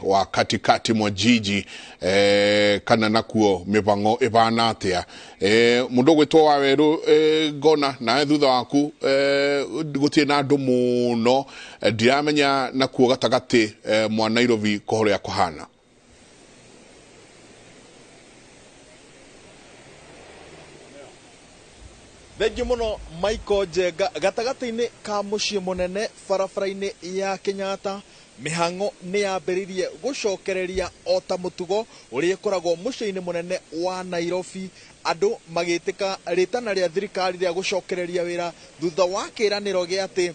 Wa katikati mwa jiji kana nakuo mibango ibana atia mundu gwitwo wa weru ngona nawe thutha waku gutie na andu muno ndiramenya nakuo gatagati mwa Nairobi kohoria kuhana. Thengiũ mũno Michael Njenga. Gatagatĩ-inĩ ka mũciĩ mũnene barabara-inĩ ya Kenyatta, mĩhang'o nĩ yambĩrĩirie gũcokereria o ta mũtugo ũrĩa ĩkoragwo mũciĩ-inĩ mũnene wa Nairobi, andũ magĩtĩka rĩtana rĩa thirikari rĩa gũcokereria wĩra thutha wa kĩĩranĩro gĩa atĩ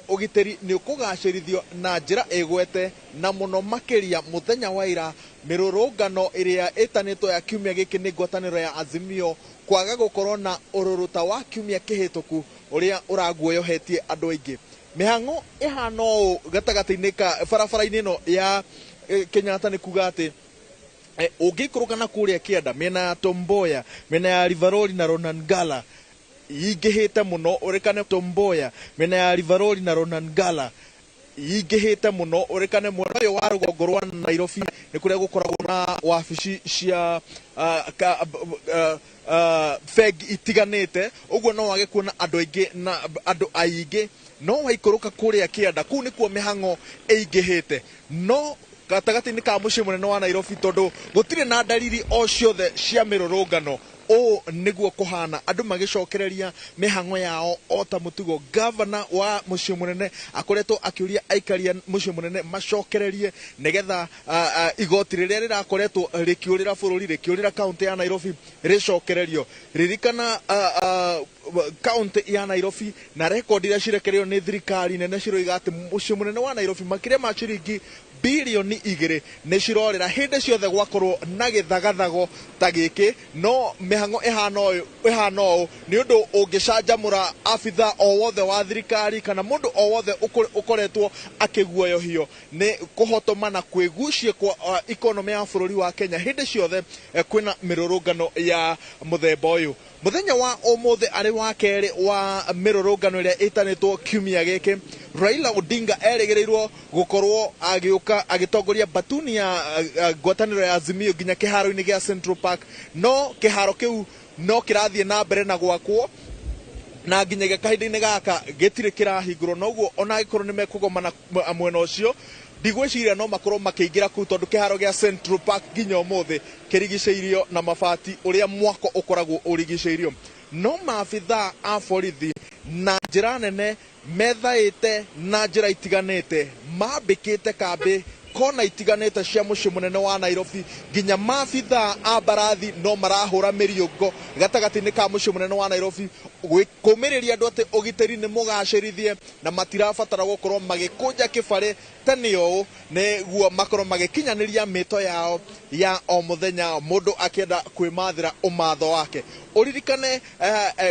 ũgitĩri nĩ ũkũgacĩrithio na njĩra ĩgwete, na mũno makĩria mũthenya wa ira mĩrũrũngano ĩrĩa ĩtanĩtwo ya kiumia gĩkĩ nĩ ngwatanĩro ya Azimio kwaga gũkorwo na ũrũrũ ta wa kiumia kĩhĩtũku ũrĩa ũraguoyohetie andũ aingĩ. Mĩhang'o ĩhana ũũ gatagatĩ-inĩ ka barabara-inĩ ĩno ya Kenyatta nĩ kuga atĩ ũngĩikũrũka na kũrĩa kĩanda mĩena ya Tom Mboya, mĩena ya Riveroli na Ronangala yingĩhĩte mũno, ũrĩkane Tom Mboya, mĩena ya Riveroli na Ronangala yingĩhĩte mũno, ũrĩkane mwena ũyũ wa rũgongo rwa Nairobi nĩ kũrĩa gũkoragwo na wabici cia bengi itiganĩte, ũguo no wage kuona andũ aingĩ na andũ aingĩ, no waikũrũka kũrĩa kĩanda kũu nĩkuo mĩhang'o ĩingĩhĩte. No gatagatĩ-inĩ ka mũciĩ mũnene wa Nairobi, tondũ gũtirĩ na ndariri o ciothe cia mĩrũrũngano, ũũ nĩguo kũhana, andũ magĩcokereria mĩhang'o yao o ta mũtugo. Gavana wa mũciĩ mũnene akoretwo akĩũria aikari a mũciĩ mũnene macokererie nĩgetha igoti rĩrĩa rĩrakoretwo rĩkĩũrĩra bũrũri, rĩkĩũrĩra kaũntĩ ya Nairobi rĩcokererio. Ririkana kaũntĩ ya Nairobi na rekondi iria cirekereirio nĩ thirikari nene ciroiga atĩ mũciĩ mũnene wa Nairobi makĩria ma ciringi bilioni 2 nĩ cirorĩra hĩndĩ ciothe gwakorwo na gĩthagathago ta gĩkĩ. No mĩhang'o ĩhana ũũ nĩ ũndũ ũngĩcanjamũra abitha o wothe wa thirikari kana mũndũ o wothe ũkoretwo akĩguoyohio nĩ kũhotoma na kwĩgucia kwa ikonomĩ ya bũrũri wa Kenya hĩndĩ ciothe kwĩna mĩrũrũngano ya mũthemba ũyũ. Mũthenya wa ũmũthĩ arĩ wa kerĩ wa mĩrũrũngano ĩrĩa ĩtanĩtwo kiumia gĩkĩ, Raila Odinga erĩgĩrĩirwo gũkorwo agĩũka agĩtongoria batuni ya ngwatanĩro ya Azimio nginya kĩharo-inĩ gĩa Central Park, no kĩharo kĩu no kĩrathiĩ na mbere na gwakwo na nginyagia kahinda-inĩ gaka gĩtirĩ kĩrahingũrwo, noguo ona angĩkorwo nĩ mekũgomana mwena ũcio ndigwĩciria no makorwo makĩingĩra kũu, tondũ kĩharo gĩa Central Park nginya ũmũthĩ kĩrigicĩirio na mabati ũrĩa mwako ũkoragwo ũrigicĩirio. No maabithaa a borithi na njĩra nene methaĩte na njĩra itiganĩte, mambĩkĩte kambĩ kona itiganĩte cia mũciĩ mũnene wa Nairobi, nginya maabithaa a mbarathi no marahũra mĩriũngo gatagatĩ-inĩ ka mũciĩ mũnene wa Nairobi kũmĩrĩria andũ atĩ ũgitĩri nĩ mũgacĩrithie na matirabatara gũkorwo magĩkũnja kĩbarĩ tene ũũ nĩguo makorwo magĩkinyanĩria mĩto yao ya o mũthenya, mũndũ akĩenda kwĩmathĩra ũmatho wake. Ũririkane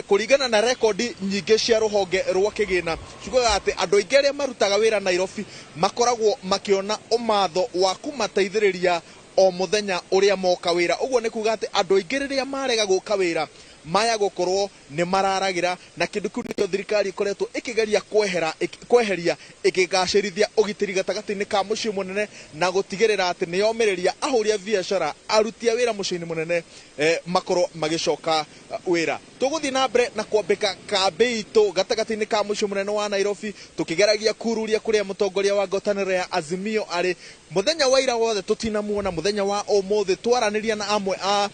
kũringana na rekondi nyingĩ cia rũhonge rwa kĩgĩna ciugaga atĩ andũ aingĩ arĩa marutaga wĩra Nairobi makoragwo makĩona ũmatho wa kũmateithĩrĩria o mũthenya ũrĩa moka wĩra. Ũguo nĩ kuga atĩ andũ aingĩ rĩrĩa marega gũka wĩra maya gũkorwo nĩ mararagĩra, na kĩndũ kĩu nĩkĩo thirikari ĩkoretwo ĩkĩgeria kweheria ĩkĩgacĩrithia ũgitĩri gatagatĩ-inĩ ka mũciĩ mũnene na gũtigĩrĩra atĩ nĩ yomĩrĩria ahũri a biacara, aruti a wĩra mũciĩ-inĩ mũnene makorwo magĩcoka wĩra. Tũgũthiĩ na mbere na kwambĩka kambĩ itũ gatagatĩ-inĩ ka mũciĩ mũnene wa Nairobi tũkĩgeragia kururia kũrĩa mũtongoria wa ngwatanĩro ya Azimio arĩ. Mũthenya wa ira wothe tũtinamuona, mũthenya wa ũmũthĩ twaranĩria na amwe a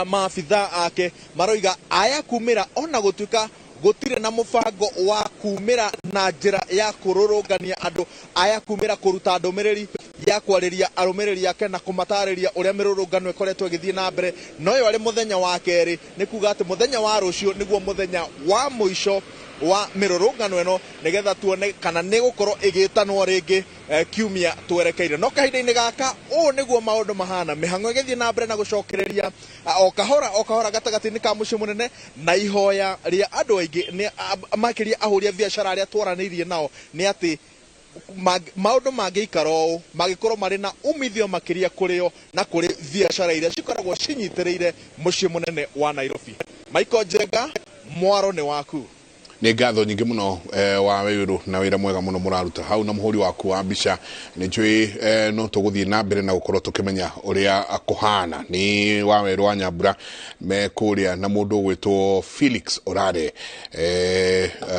maabithaa ake maroiga aya kumĩra ona gũtuĩka gũtirĩ na mũbango wa kumĩra na njĩra ya kũrũrũngania andũ, aya kumĩra kũruta ndũmĩrĩri ya kwarĩria arũmĩrĩri ake na kũmatarĩria ũrĩa mĩrũrũngano ĩkoretwo ĩgĩthiĩ na mbere. No ũyũ arĩ mũthenya wa kerĩ, nĩ kuga atĩ mũthenya wa rũciũ nĩguo mũthenya wa mũico wa mĩrũrũngano ĩno, nĩgetha tuone kana nĩ gũkorwo ĩgĩtanwo rĩngĩ kiumia twerekeire. No kahinda-inĩ gaka ũũ nĩguo maũndũ mahana, mĩhang'o ĩgĩthiĩ na mbere na gũcokereria o kahora o kahora gatagatĩ-inĩ ka mũciĩ mũnene, na ihoya rĩa andũ aingĩ nĩ makĩria ahũri a biacara arĩa twaranĩirie nao nĩ atĩ maũndũ mangĩikara ũũ mangĩkorwo marĩ na umithio makĩria kũrĩ o na kũrĩ biacara iria cikoragwo cinyitĩrĩire mũciĩ mũnene wa Nairobi. Michael Njenga, mwaro nĩ waku. Nĩ ngatho nyingĩ mũno wa wĩrũ na wĩra mwega mũno mũraruta hau na mũhũri waku wa mbica. Nĩ njũĩ no tũgũthiĩ na mbere na gũkorwo tũkĩmenya ũrĩa kũhana. Nĩ wa werũ wa Nyambura me kũrĩa na mũndũ ũgwĩtwo Felix Orare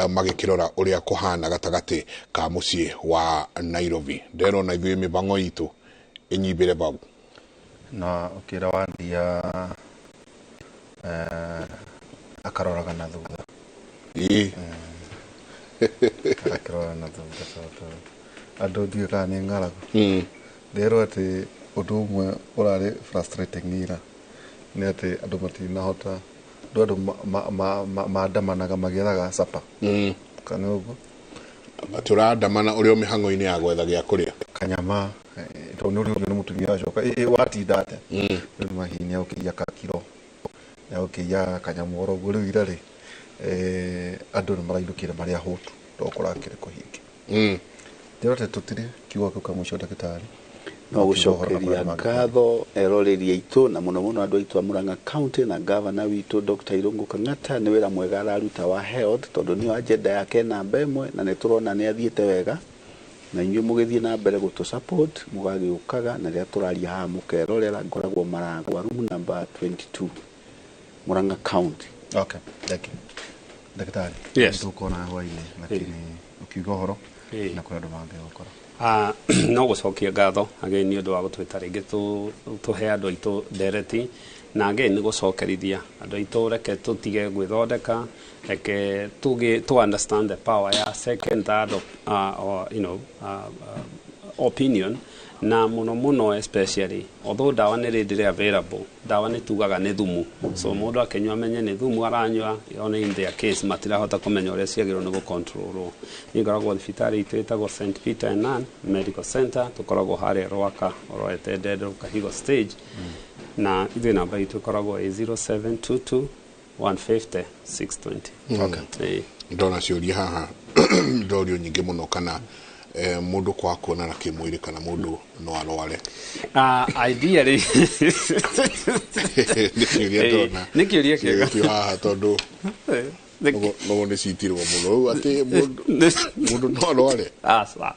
magĩkĩrora ũrĩa kũhana gatagatĩ ka mũciĩ wa Nairobi. Nderona ithuĩ mĩbango itũ ĩnyimbĩre bau. Na ũkĩra wandia akaroraga na thutha. Akĩrora na thutha tondũ andũ ndiũĩ kana nĩ ng'aragu. Nderwo atĩ ũndũ ũmwe ũrarĩ frustrating ira nĩ atĩ andũ matinahota, andũ maandamanaga magĩethaga capa. Kana ũguo? Atĩ ũraandamana ũrĩ o mĩhang'o-inĩ ya gwetha gĩa kũrĩa. Kanyama, tondũ nĩ ũrĩ nĩ mũtumia acoka, watinda atĩa? Rĩu mahihi nĩ agũkĩiya kakiro, nĩ agũkĩiya kanyamũ oro ũguo. Rĩu ira rĩ, andũ nĩ marainũkire marĩ ahũtu tondũ kũrakĩrĩ kũhinge. Ndĩrona atĩ tũtirĩ kiugo kĩu kĩa mũico ndagĩtarĩ. No gũcokeria ngatho eroreri aitũ na mũno mũno andũ aitũ a Murang'a County na gavana witũ Dr. Irungu Kang'ata nĩ wĩra mwega araruta wa health tondũ nĩyo agenda yake namba ĩmwe na nĩ tũrona nĩ athiĩte wega na inyuĩ mũgĩthiĩ na mbere gũtũ support mũgagĩũkaga na rĩrĩa tũraria haha mũkerorera. Ngoragwo Maragwa, room number 22, Murang'a County. Okay, thank you. Ndagĩtarĩ. Yes. Tũkona hwainĩ, lakini ũkiuga ũhoro na kũrĩ andũ mangĩgũkora. No gũcokia ngatho again nĩ ũndũ wa gũtwĩta rĩngĩ tũhe andũ aitũ ndereti na again nĩ gũcokerithia andũ aitũ, reke tũtige gwĩthondeka, reke tũ understand the power ya second, third or, opinion na mũno mũno especially although ndawa nĩ readily available, ndawa nĩ tugaga nĩ thumu, so mũndũ akĩnyua amenye nĩ thumu aranyua. Ona in their case matirahota kũmenya ũrĩa ciagĩrĩirwo nĩ gũcontrolwo. Niĩ ngoragwo thibitarĩ itũ ĩtagwo St Peter and Ann Medical Center, tũkoragwo harĩa Rwaka ũrorete Ndendero Kahigo stage, na ithuĩ namba itũ ĩkoragwo ĩ 0722 150 620. Okay. Ndona ciũria haha, ndorio nyingĩ mũno kana mũndũ kwaga kuonana kĩmwĩrĩ kana mũndũ no arware. Ideally Nĩ kĩũria ndona. Nĩ kĩũria kĩega. Kĩũria haha tondũ noguo nĩ citirwo mũno rĩu atĩ mũndũ no arware. Aca.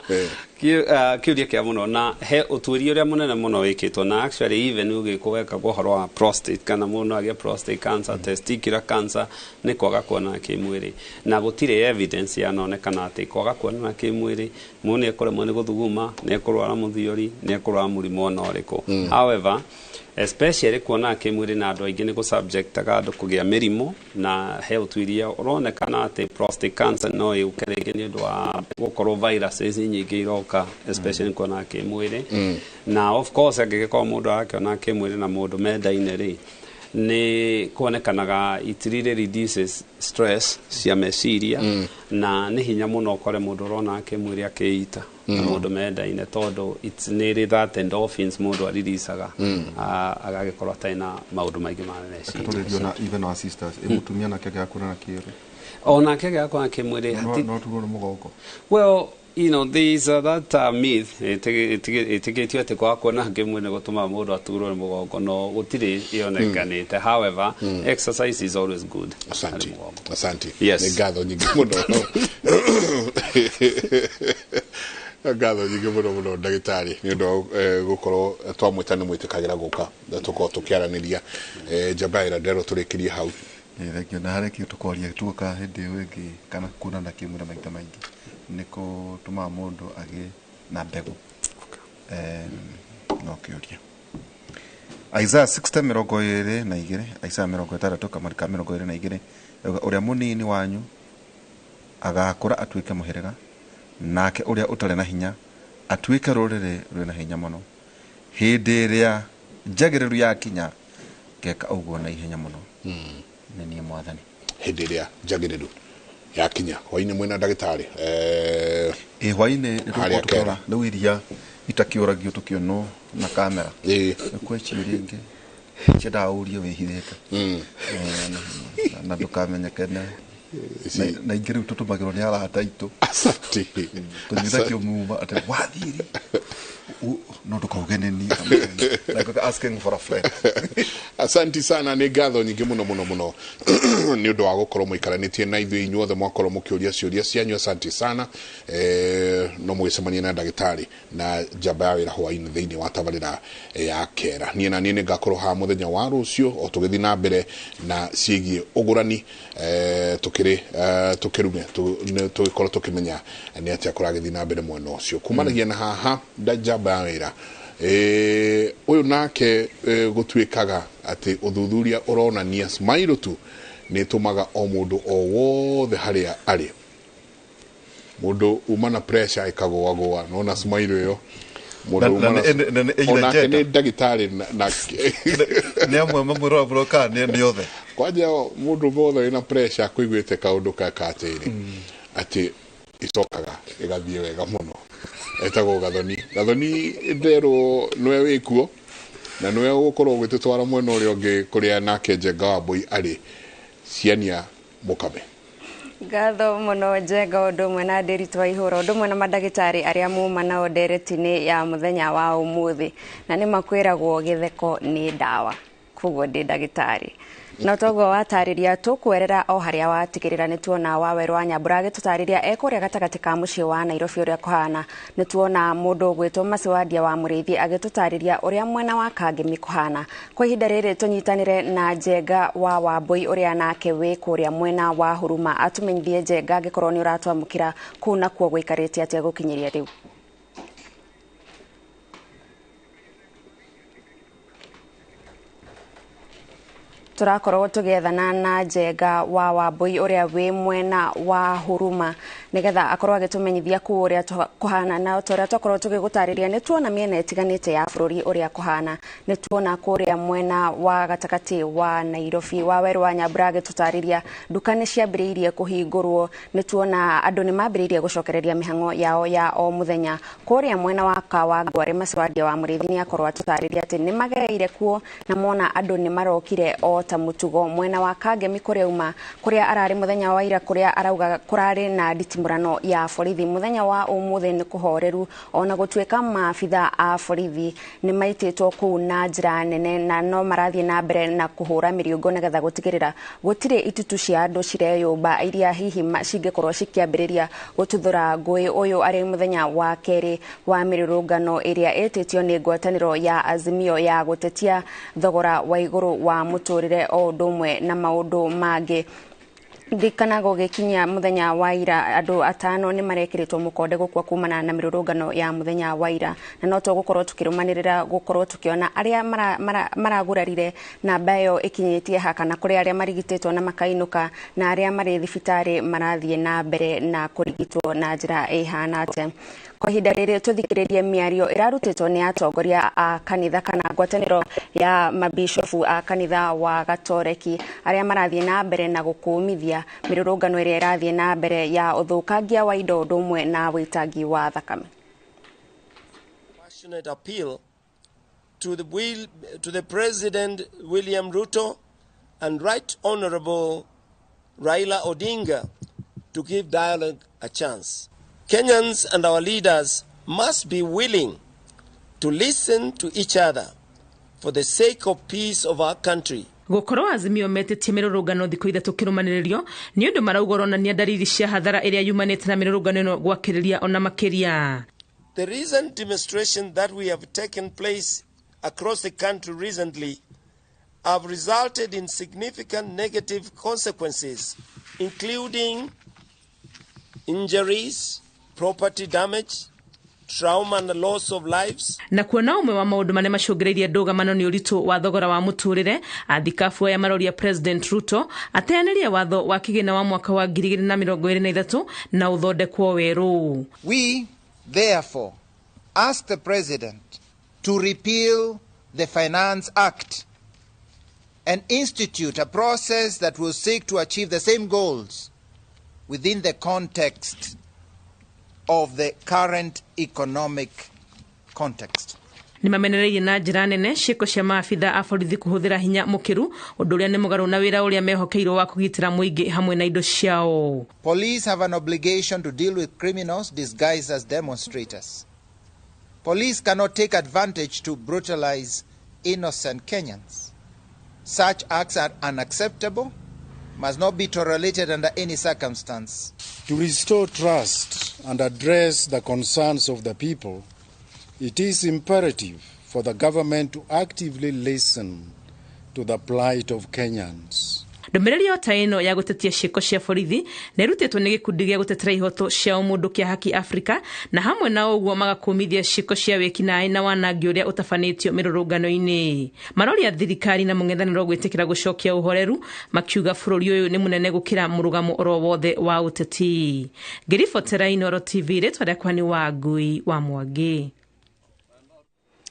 Kĩũria kĩa mũno na he ũtuĩria ũrĩa mũnene mũno wĩkĩtwo na actually even ũgĩkwo wekagwo ũhoro wa prostate kana mũndũ no agĩe prostate cancer, testicular cancer nĩ kwaga kuonana kĩmwĩrĩ, na gũtirĩ evidence yanonekana atĩ kwaga kuonana kĩmwĩrĩ mũndũ nĩ ekũremwo nĩ gũthuguma, nĩ ekũrwara mũthiori, nĩ ekũrwara mũrimũ ona ũrĩkũ. However, especially kuonana kĩmwĩrĩ na andũ aingĩ nĩ gũsubjectaga andũ kũgĩa mĩrimũ, na he ũtuĩria ũronekana atĩ prostate cancer no ĩũke rĩngĩ nĩ ũndũ wa gũkorwo viruses nyingĩ iroka, especially kuonana kĩmwĩrĩ. Na of course angĩgĩkorwo mũndũ arakĩona kĩmwĩrĩ na mũndũ mendaine rĩ, nĩ kuonekanaga it really reduces stress cia meciria, na nĩ hinya mũno ũkore mũndũ ũrona kĩmwĩrĩ akĩita na mũndũ mendaine tondũ it's nĩ ĩrĩ that endorphins mũndũ ariricaga, agagĩkorwo atarĩ na maũndũ maingĩ ma meciria. Tũrĩrio na even our sisters, ĩ mũtumia nake agĩaga kuonana kĩĩrĩ Onake agĩaga kuonana kĩmwĩrĩ no turwo nĩ mũgongo. Well, there is that myth ĩtĩkĩtio atĩ kwaga kuona kĩmwĩrĩ nĩ gũtũmaga mũndũ aturwo nĩ mũgongo, no gũtirĩ ĩonekanĩte. However, exercise is always good Asante. harĩ mũgongo. Asante. Yes. Nĩ ngatho nyingĩ mũno, ngatho nyingĩ mũno mũno ndagĩtarĩ nĩ ũndũ wa gũkorwo twamwĩta nĩ mwĩtĩkagĩra gũka na tũkorwo tũkĩaranĩria. Njamba ĩra nderwo tũrĩkĩrie hau. Thengio, na harĩ kĩo tũkwaria tuoka hĩndĩ ĩyo ĩngĩ, kana kuonana kĩmwĩrĩ maita maingĩ nĩ kũtũmaga mũndũ agĩe na mbegũ. No kĩũria Isaiah 60 22, Isaiah 60 kamari ka 22 yauga, ũrĩa mũnini wanyu agakũra atuĩke mũhĩrĩga, nake ũrĩa ũtarĩ na hinya atuĩke rũrĩrĩ rwĩna hinya mũno. Hĩndĩ ĩrĩa njagĩrĩru yakinya ngeka ũguo na ihenya mũno. Nĩ niĩ Mwathani. Hĩndĩ ĩrĩa njagĩrĩru yakinya. Hwainĩ mwĩna ndagĩtarĩ Ĩ, hwainĩ nĩ harĩa tũgũkorwo tũkĩrora Kera. rĩu iria itakĩũragio tũkĩonwo na kamera. Kwĩ ciũria ingĩ ciendaga ũrie wĩhithĩte na ndũkamenyeke na ingĩ rĩu tũtũmagĩrwo nĩ arata aitũ. Asante. Tũnyuithagio muma atĩ wathiĩ rĩ. No ndũkauge nĩ niĩ. Like asking for a friend. Asanti sana, nĩ ngatho nyingĩ mũno mũno mũno nĩ ũndũ wa gũkorwo mũikaranĩtie na ithuĩ inyuothe mwakorwo mũkĩũria ciũria cianyu. Asanti sana. No mũgĩcemanie na ndagĩtarĩ na njamba ya wĩra hwainĩ thĩinĩ wa tabarĩra ya kera. Niĩ na niĩ nĩ ngakorwo haha mũthenya wa rũciũ o tũgĩthiĩ na mbere na ciĩgiĩ ũgũrani, tũkĩrĩ tũkĩrume tũgĩkorwo tũkĩmenya nĩ atĩa kũragĩthiĩ na mbere mwena ũcio kumanagia na haha njamba ya wĩra. Ũyũ nake, gũtuĩkaga atĩ ũthuthuria ũronania smile tu nĩ ĩtũmaga o mũndũ o wothe harĩa arĩ, mũndũ uma na pressure ĩkagũagũa nona smile ĩyo mũndũ uma na na nĩ either onake gender. Nĩ ndagĩtarĩ na Nĩ amwe mamwĩrora mũno kana nĩ othe? Kwanja mũndũ wothe wĩna pressure kũiguĩte kaũndũ ka atĩrĩ atĩ icokaga ĩgathiĩ wega mũno. Etagwo Gathoni. Gathoni, nderwo nĩwe wĩkuo na nĩwe ũgũkorwo ũgĩtũtwara mwena ũrĩa ũngĩ kũrĩa nake Njenga wa Mbũi arĩ ciania mũkame. Ngatho mũno Njenga, ũndũ ũmwe na Ndĩritũ wa Ihũra, ũndũ ũmwe na mandagĩtarĩ arĩa muma nao ndereti-inĩ ya mũthenya wa ũmũthĩ. Na nĩ makwĩragwo gĩtheko nĩ ndawa, koguo ndĩ ndagĩtarĩ no toguo watarĩria. Tũkwerera o harĩa watigĩrĩra. Nĩ tuona Wawerũ wa Nyambura agĩtũtarĩria e kũrĩa gatagatĩ ka mũciĩ wa Nairobi ũrĩa kũhana. Nĩ tuona mũndũ ũgwĩtwo Maciwandia wa Mũrĩithi agĩtũtarĩria ũrĩa mwena wa Kangemi kũhana. Kwa ihinda rĩrĩ tũnyitanĩre na Njenga wa Wambũi ũrĩa nake wĩ kũrĩa mwena wa Huruma atũmenyithie. Njenga, angĩkorwo nĩ ũratwamũkĩra, kũu nakuo gũikarĩte atĩa gũkinyĩria rĩu? Tũrakorwo tũgĩethana na Njenga wa Wambũi ũrĩa wĩ mwena wa Huruma nĩgetha akorwo agĩtũmenyithia kũu ũrĩa kũhana. Na ta ũrĩa twakorwo tũgĩgũtarĩria, nĩ tuona mĩena ĩtiganĩte ya bũrũri ũrĩa kũhana. Nĩ tuona kũrĩa mwena wa gatagatĩ wa Nairobi, Wawerũ wa Nyambura agĩtũtarĩria nduka nĩ ciambĩrĩirie kũhingũrwo. Nĩ tuona andũ nĩ mambĩrĩirie gũcokereria mĩhang'o yao ya o mũthenya. Kũrĩa mwena wa Kawangware, Maciwandia wa Mũrĩithi nĩ akorwo atũtarĩria atĩ nĩ magereire kuo na mona andũ nĩ marokire o ta mũtugo. Mwena wa Kangemi kũrĩa uma, kũrĩa ararĩ mũthenya wa ira, kũrĩa arauga kũrarĩ na nditimũrano ya borithi, mũthenya wa ũmũthĩ nĩ kũhoreru ona gũtuĩka maabitha a borithi nĩ maitĩtwo kũu na njĩra nene na no marathiĩ na mbere na kũhũra mĩriũngũ nĩgetha gũtigĩrĩra gũtirĩ itutu cia andũ cireyũmba iria hihi cingĩkorwo cikĩambĩrĩria gũtuthũra ngũĩ. Ũyũ arĩ mũthenya wa kerĩ wa mĩrũrũngano ĩrĩa ĩtĩtio nĩ ngwatanĩro ya Azimio ya gũtetia thogora wa igũrũ wa mũtũrĩre o ũndũ ũmwe na maũndũ mangĩ. Ndirikana gũgĩkinya mũthenya wa ira andũ atano nĩ marekĩrĩtwo mũkonde gũkua kumana na mĩrũrũngano ya mũthenya wa ira, na no tũgũkorwo tũkĩrũmanĩrĩra gũkorwo tũkĩona arĩa maragurarire namba ĩyo ĩkinyĩtie ha, kana kũrĩ arĩa marigitĩtwo na makainũka na arĩa marĩ thibitarĩ marathiĩ na mbere na kũrigitwo na njĩra ĩhana atĩa. Kwa ihinda rĩrĩ tũthikĩrĩrie mĩario ĩrarutĩtwo nĩ atongoria a kanitha kana ngwatanĩro ya mabishofu a kanitha wa Gatoreki arĩa marathiĩ na mbere na gũkũmithia mĩrũrũngano ĩrĩa ĩrathiĩ na mbere ya ũthũkangia wa indo ũndũ ũmwe na wĩitangi wa thakame. Passionate appeal to the President William Ruto and Right Honorable Raila Odinga to give dialogue a chance. Kenyans and our leaders must be willing to listen to each other for the sake of peace of our country. Gũkorwo Azimio metĩtie mĩrũrũngano thikũ 3 kĩrũmanĩrĩrio nĩ ũndũ marauga ũronania ndariri cia hathara ĩrĩa yumanĩte na mĩrũrũngano ĩno gwakĩrĩria ona makĩria. The recent demonstration that we have taken place across the country recently have resulted in significant negative consequences, including injuries, property damage, trauma and loss of lives. Na kuona ũmwe wa maũndũ marĩa macũngĩrĩirie ndũgamano nĩ ũritũ wa thogora wa mũtũrĩre, athikabu aya maroria President Ruto ateanĩrie watho wa kĩgĩna wa mwaka wa 2023 na ũthondekwo werũ. We, therefore, ask the President to repeal the Finance Act and institute a process that will seek to achieve the same goals within the context of the current economic context. Nĩ mamenereirie na njĩra nene ciĩko cia maabitha a borithi kũhũthĩra hinya mũkĩru, ũndũ ũrĩa nĩ mũgarũ na wĩra ũrĩa mehokeirwo wa kũgitĩra mũingĩ hamwe na indo ciao. Police have an obligation to deal with criminals disguised as demonstrators. Police cannot take advantage to brutalize innocent Kenyans. Such acts are unacceptable, must not be tolerated under any circumstance. To restore trust and address the concerns of the people, it is imperative for the government to actively listen to the plight of Kenyans. Ndũmĩrĩri o ta ĩno ya gũtetia ciĩko cia borithi nĩ ĩrutĩtwo nĩ gĩkundi gĩa gũtetera ihoto cia ũmũndũ kĩa Haki Africa, na hamwe na ũguo magakũmithia ciĩko cia wĩkinaĩ na wanangi ũrĩa ũtabanĩtio mĩrũrũngano-inĩ. Maroria thirikari na mũng'ethanĩro gwĩtĩkĩra gũcokia ũhoreru, makiuga bũrũri ũyũ nĩ mũnene gũkĩra mũrũgamo oro wothe wa ũteti. Ngĩribotera Inooro TV, rĩtwa rĩakwa nĩ Wangui wa Mwangi.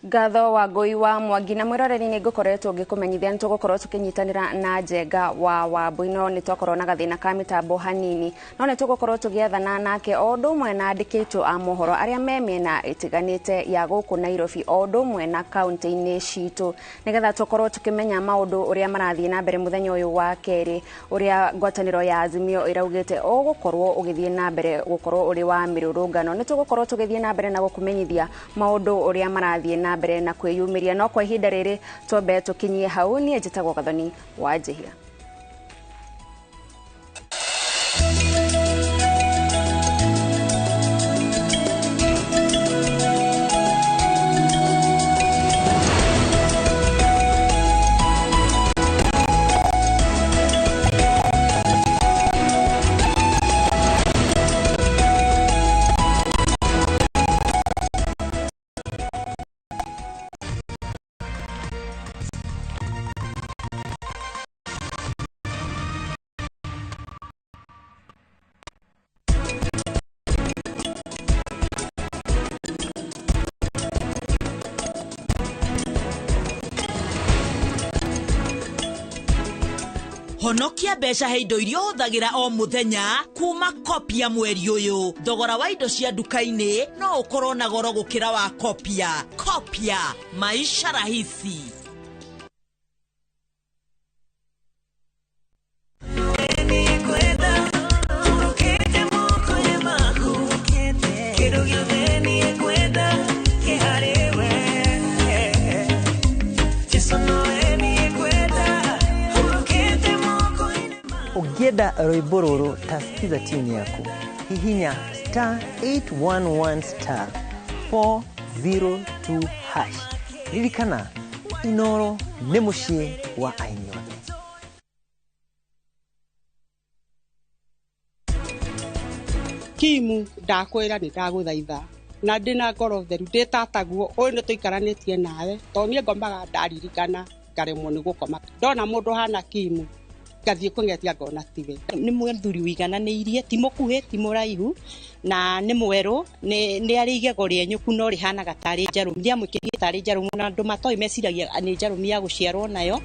Ngatho Wangui wa Mwangi. Na mwiroreri nĩ ngũkoretwo ngĩkũmenyithia nĩ tũgũkorwo tũkĩnyitanĩra na Njenga wa Wambui, no nĩ twakorwo na gathĩna ka mĩtambo hanini, no nĩ tũgũkorwo tũgĩathana nake o ũndũ ũmwe na andĩki aitũ a mohoro arĩa me mĩena ĩtiganĩte ya gũkũ Nairobi o ũndũ ũmwe na kaunti-inĩ citũ, nĩgetha tũkorwo tũkĩmenya maũndũ ũrĩa marathiĩ na mbere mũthenya ũyũ wa kerĩ, ũrĩa ngwatanĩro ya Azimio ĩraugĩte ũgũkorwo ũgĩthiĩ na mbere gũkorwo ũrĩ wa mĩrũrũngano. Nĩ tũgũkorwo tũgĩthiĩ na mbere na gũkũmenyithia maũndũ ũrĩa marathiĩ na mbere na kwĩyumĩria, no kwa ihinda rĩrĩ twambe tũkinyie hau. Niĩ njĩtagwo Gathoni wa Njihia. Honokia mbeca he indo iria ũhũthagĩra o mũthenya kuma Kopia mweri ũyũ. Thogora wa indo cia nduka-inĩ no ũkorwo na goro gũkĩra wa Kopia. Kopia, maisha rahisi. Ũngĩenda rwĩmbo rũrũ ta sikiza tune yaku, hihinya star 811 star 402 hash. Ririkana, Inooro nĩ mũciĩ wa aini othe. Kimu ndakwĩra nĩ ndagũthaitha na ndĩna ngoro theru ndĩtataguo ũyũ nĩ tũikaranĩtie nawe tondũ niĩ ngomaga ndaririkana ngaremwo nĩ gũkoma ndona mũndũ hana Kimu ngathiĩ kũng'etia ngona tiwe. Nĩ mũthuri ũigananĩirie, ti mũkuhĩ ti mũraihu, na nĩ mwerũ, nĩ arĩ igego rĩenyũku no rĩhanaga tarĩ njarũmi, rĩamwĩkĩrire tarĩ njarũmi na andũ matoĩ meciragia nĩ njarũmi ya gũciarwo nayo.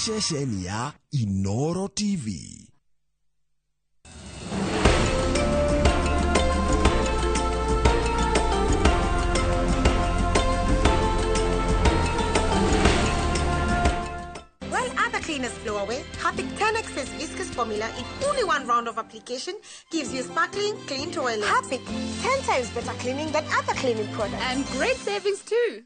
Ceceni ya Inooro TV. While other cleaners blow away, Harpic 10X's viscous formula in only one round of application gives you sparkling, clean toilet. Harpic, 10 times better cleaning than other cleaning products. And great savings too.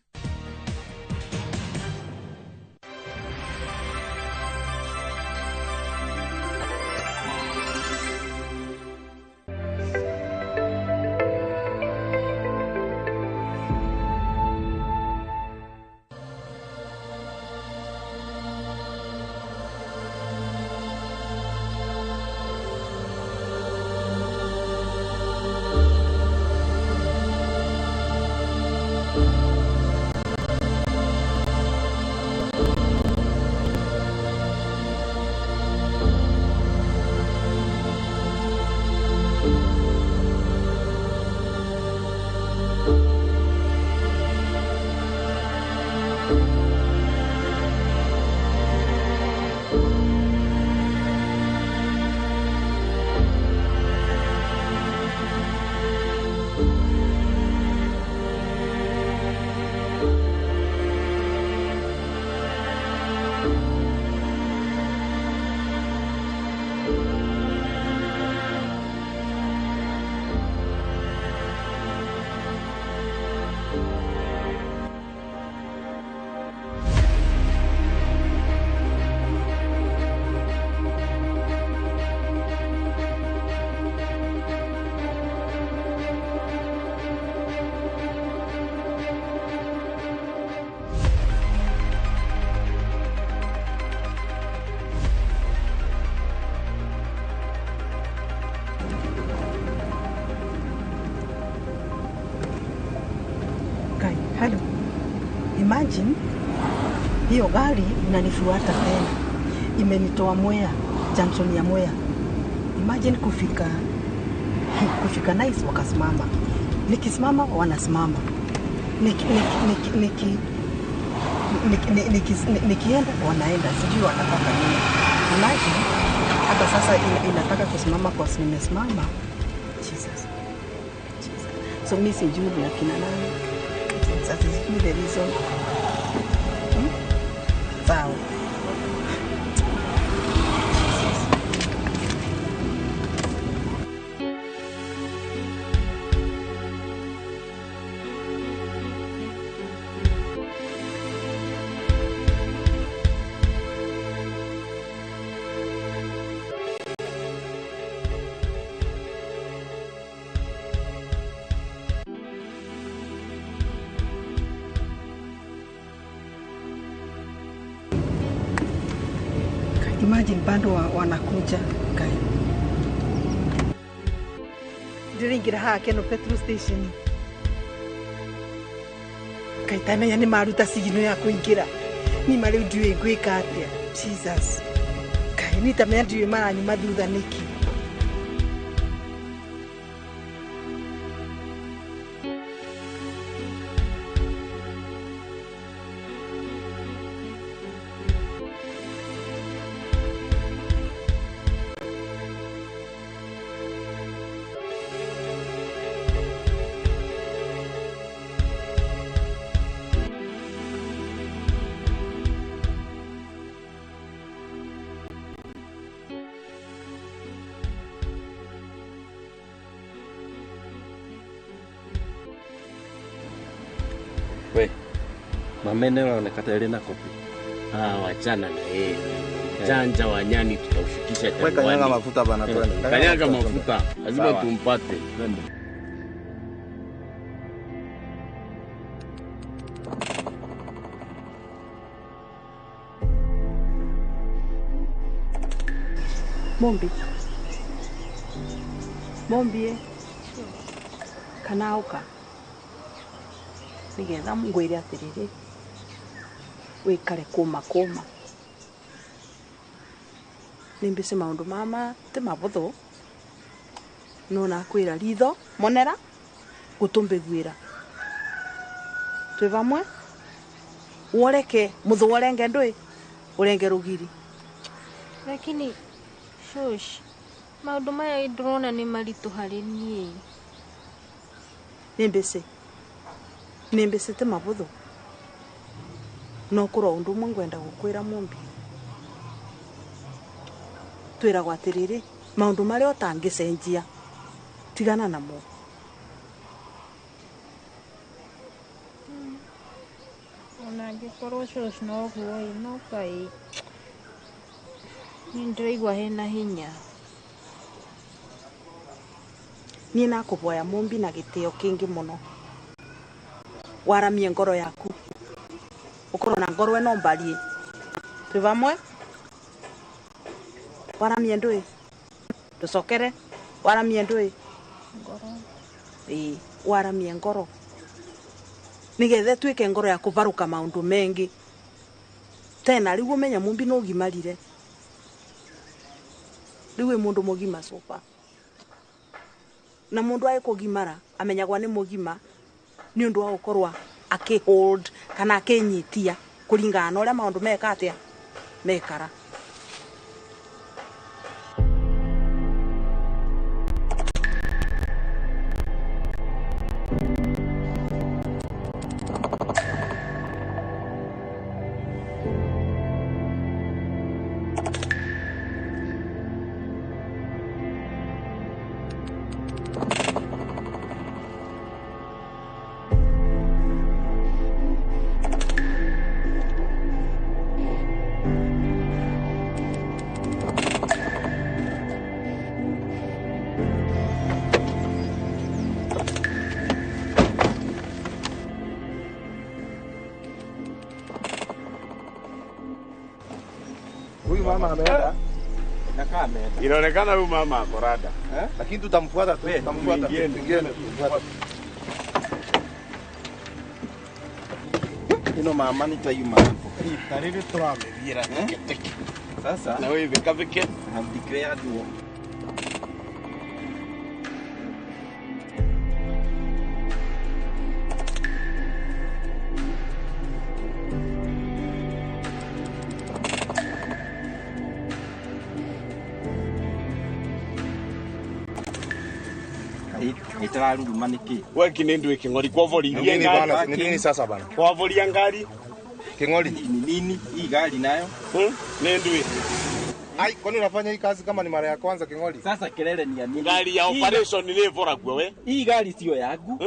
Hello. Imagine hiyo gari inanifuata tena, imenitoa Mwea, junction ya Mwea. Imagine kufika Nice wakasimama, nikisimama wanasimama, nikienda wanaenda, sijui wanataka nini. Imagine hata sasa inataka kusimama kwa nimesimama. Jesus. Jesus. So mimi sijui ni akina nani. Sasa sijui the reason. Sawa. Imagine bado wanakuja kai. Ndiringira haha keno petrol station. Kai tamenya ni maruta sigino ya kuingira. Ni mari ndiwe ngwika atia. Jesus. Kai ni tamenya ndiwe maranyuma thutha niki. We, mamene wanaonekana ile na kopi. Ah, wachana na yeye. Janja wa nyani tutaufikisha jangwani. Wewe kanyaga mafuta bana, twende. Kanyaga mafuta, lazima tumpate. Twende. Mombi. Mombi. Kana uka. Nigetha ngwire atiriri wikare kuma kuma nimbice maundu mama ti mabuthu no nakwira ritho monera gutumbiguira twi vamwe woreke muthu worenge ndui urenge rugiri. Lakini shush maundu maya ndirona ni maritu hari nie. Nimbice nimbicite mabuthu no kurwa undu umwe ngwenda gukwira mumbi twiragwo atiriri maundu maria utangicenjia tigana namo. Ona angikorwo shush no guo no kai ni ndiraigua hena hinya. Nie nakuboya mumbi na gitio kingi muno waramie ngoro yaku ukorwo na ngoro eno mbarie twi vamwe waramie ndui tucokere waramie ndui ngoro ii waramie ngoro nigetha twike ngoro ya kuvaruka maundu mengi tena riu umenya mumbi no gimarire riu wi mundu mugima sofa na mundu ai kugimara amenyagwa ni mugima ni undu wa gukorwa aki hold kana akinyitia kuringana na uria maundu meka atia mekara. Huyu mama ameenda. Inakaa ameenda. Inaonekana huyu mama ako rada. Eh? Lakini tutamfuata tu, tutamfuata. Tuingieni, tutamfuata. Ino mama ni tayuma. Tariri turamĩthiĩra teke. Sasa na wewe vike I have declared war. Itararuruma niki? We kinendu king'ori kwavoririe ngari. Ni nini sasa bana? Kwavoria ngari. King'ori ni nini hii gari nayo? Nendwe. Ai, kwani unafanya hii kazi kama ni mara ya kwanza King'ori? Sasa kelele ni ya nini? Gari ya operation ni ivoragwo we. Hii gari sio yangu.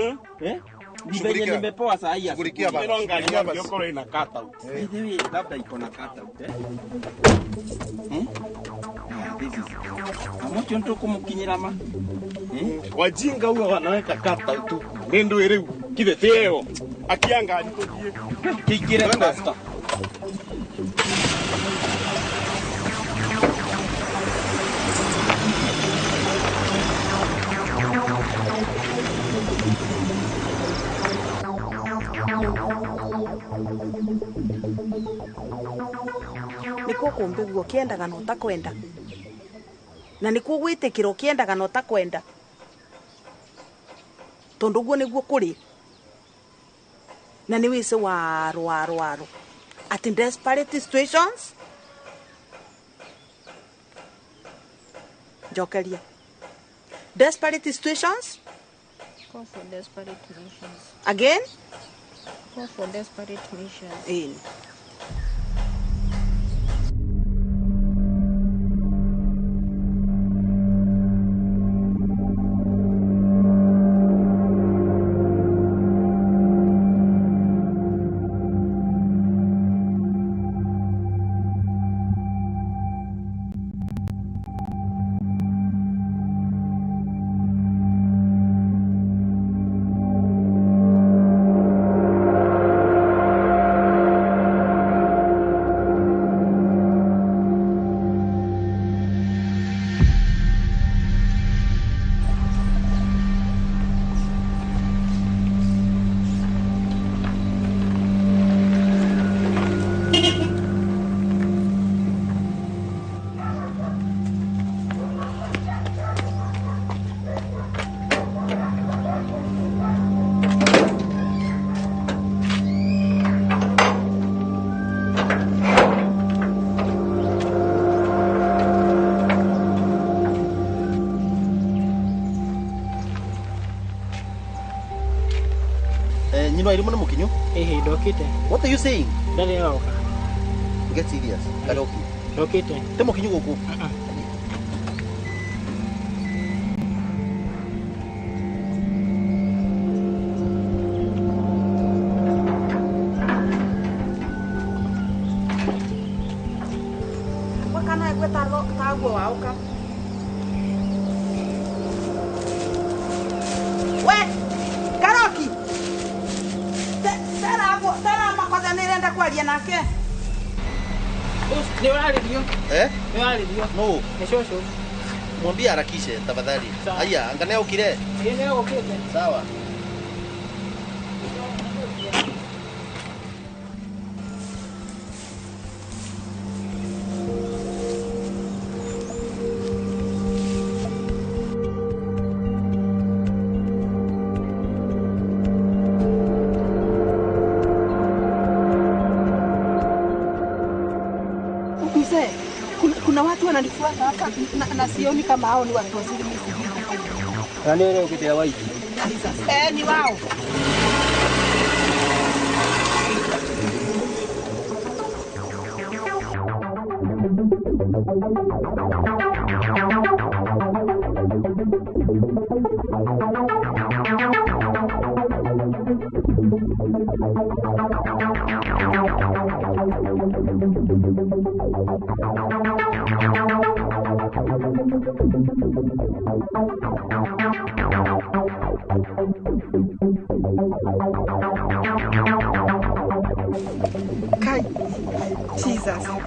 Eh? Ni venye nimepoa saa hii. Shughulikia bana. Ino ngari ya yokoro ina cut out. By labda iko na cut out eh. This is. Amocho ndo kumukinyira ma. Wajinga huwa wanaweka cut out tu. Nendwe riu kithe teo. Akia ngari tuthie. Kingire faster. Nikuo kumbiguo kiendaga na utakwenda na nikuo gwitikira ukiendaga na utakwenda tondu guo niguo kuri na ni wise waro waro waro at in desperate situations njokeria desperate situations. Call for desperate measures. Again? Call for desperate measures. In. Nyino irimo na mukinyo? Eh, ndokite. What are you saying? Ndari aroka. Get serious. Karoki. Ndokite. Te mukinyo guku. Wakana gweta taguo waoka. We, Karoki. Tera kwaria nake. Ni warĩrio. Eh? Ni warĩrio. No. Ni shosho. Mwambie harakishe tafadhali. Aya, angalia ukire. Nĩ okite. Sawa. Mzee, kuna watu wananifuata hapa na sioni kama hao ni watu wazuri, mimi sijui. Nani wale ukitea waiti? Eh, ni wao. Kai, Jesus.